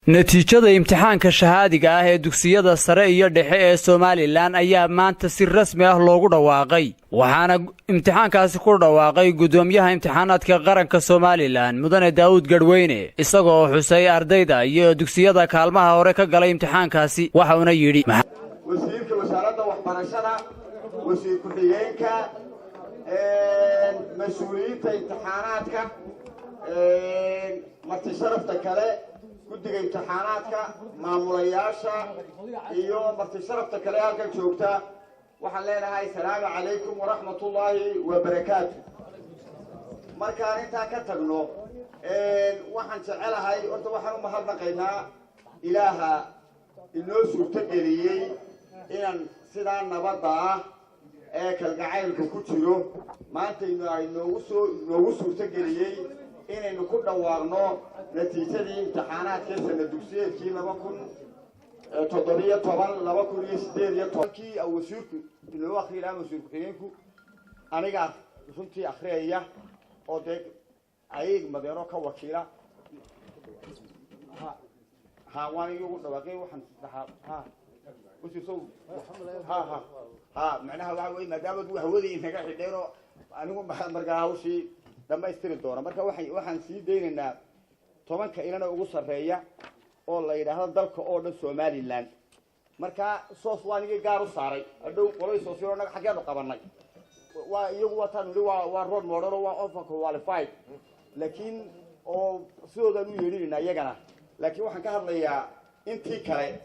Natiijada imtixaanka shahaadiga ah ee dugsiyada sare iyo dhexe ee Somaliland ayaa maanta si rasmi ah loogu dhawaaqay, waxaana imtixaankaasi ku dhawaaqay guddoomiyaha imtixaanaadka qaranka Somaliland, Mudane Daa'uud Garhweyne, isagoo xusay ardayda iyo dugsiyada kaalmaha hore ka galay imtixaankaasi. Waxauna yidhi: Wasiirka wasaaradda waxbarashada, wasiir ku-xigeenka, mas-uuliyiinta imtixaanaadka, marti sharafta kale, guddiga imtixaanaadka, maamulayaasha iyo marti sharafta kale halkan joogta, waxaan leenahay salaamu calaykum waraxmatullaahi wabarakaatu. Markaan intaa ka tagno, waxaan jecelahay horta waxaan u mahadnaqaynaa Ilaaha inoo suurtogeliyey inaan sidaa nabadda ah ee kalgacaylka ku jiro maanta ay noogu soo noogu suurtogeliyey inaynu ku dhawaaqno natiijadii imtixaanaadkii sana dugsiyeedkii 2017, 2018-kii. Wasiirku inoo akriyi lahaa, wasiir ku-xigeenku, anigaa runtii akhriyaya oo dee ayag madeero ka wakiila. Ha, waan igu dhawaaqay. Waxaan dhahaa, ha wasiir sow, ha ha ha macnaha waxa weye maadaama hawadii inaga xidheenoo anigu markaa hawshii dhamaystiri doona. Marka waxaan sii daynaynaa 10-ka ilana ugu sarreeya oo la yidhaahdo dalka oo dhan Somaliland. Marka SOS waa anigii gaar u saaray. Hadhow qolay SOS naga xaggeenu qabanay waa iyagu wataan nidhi waa role model, waa over qualified, laakiin oo sidoodaan u yeedhinayna iyagana. Laakiin waxaan ka hadlayaa intii kale.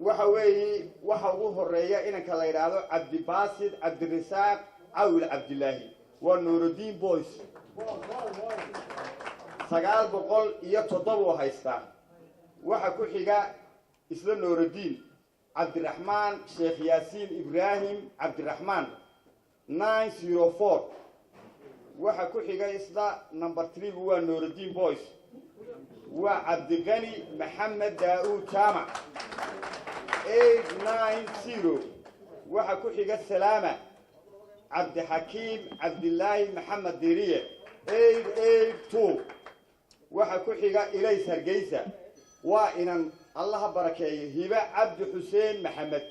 Waxa weeye, waxa ugu horeeya inanka la yidhaahdo Cabdibaasid Cabdirasaaq Cawil Cabdilaahi, waa Nuurudiin Boys, 907 haystaa. Waxa ku xiga isla Nuurudiin, Cabdiraxmaan Sheekh Yaasiin Ibraahim Cabdiraxmaan, 904. Waxa ku xiga isla number three waa Nuurudiin Boys, waa Cabdiqani Maxamed Daa'uud Jaamac, 890. Waxa ku xiga Salaama Cabdixakiim Cabdilaahi Maxamed Diriye, 882. Waxa ku xiga Ilays Hargeysa, waa inan, Allaha barakeeye, Hibe Cabdi Xuseen Maxamed,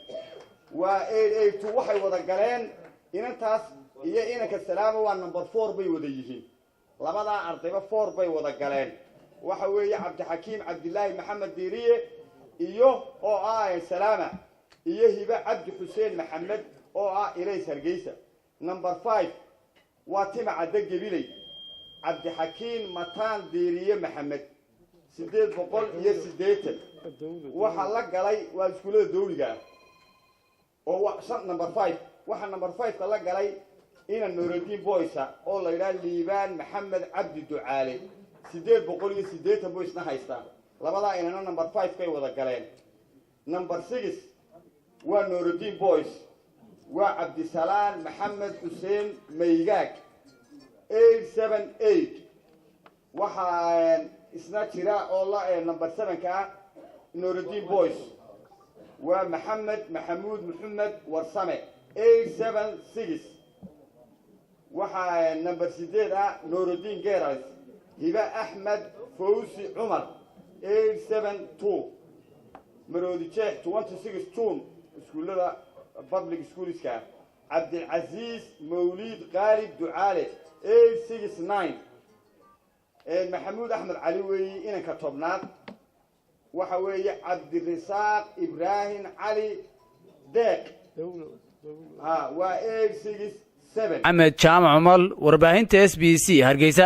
waa 882. Waxay wada galeen inantaas iyo inanka Salaama, waa number four bay wada yihiin. Labadaa ardayba four bay wada galeen. Waxa weeye Cabdixakiim Cabdilaahi Maxamed Diriye iyo oo ah Salaama iyo Hibe Cabdi Xuseen Maxamed oo ah Ilays Hargeysa. Number five waa Timaca Gebiley, Cabdixakiim Mataan Diiriye Maxamed, 880. Waxaa la galay waa iskuullada dawliga ah oo shan. Number five, waxaa number five-ka la galay ina Nuurudiin Boysa oo la yidhaha Liibaan Maxamed Cabdi Ducaale, 880 boysna haystaa. Labadaa inana number five kay wada galeen. Number six waa Nuurudiin Boys, waa Cabdisalaan Maxamed Xuseen Maygaag, 878. Waxaa isna jira oo la number seven-ka ah Nuurudiin Boys, waa Maxamed Maxamuud Maxamed Warsame, 876. Waxaa number sideed ah Nuurudiin Geras, Hibe Axmed Fawsi Cumar, 872. Maroodi Jeex, 26 June, iskuullada public schoolska, Cabdilcasiis Mawliid Qaalib Ducaale, 869. Maxamuud Axmed Cali weeyi. Inanka 10aad waxa weeye Cabdirasaaq Ibraahim Cali Deeq, ha, waa 867. Axmed Jaamac Cumal, warbaahinta SBC, Hargeysa.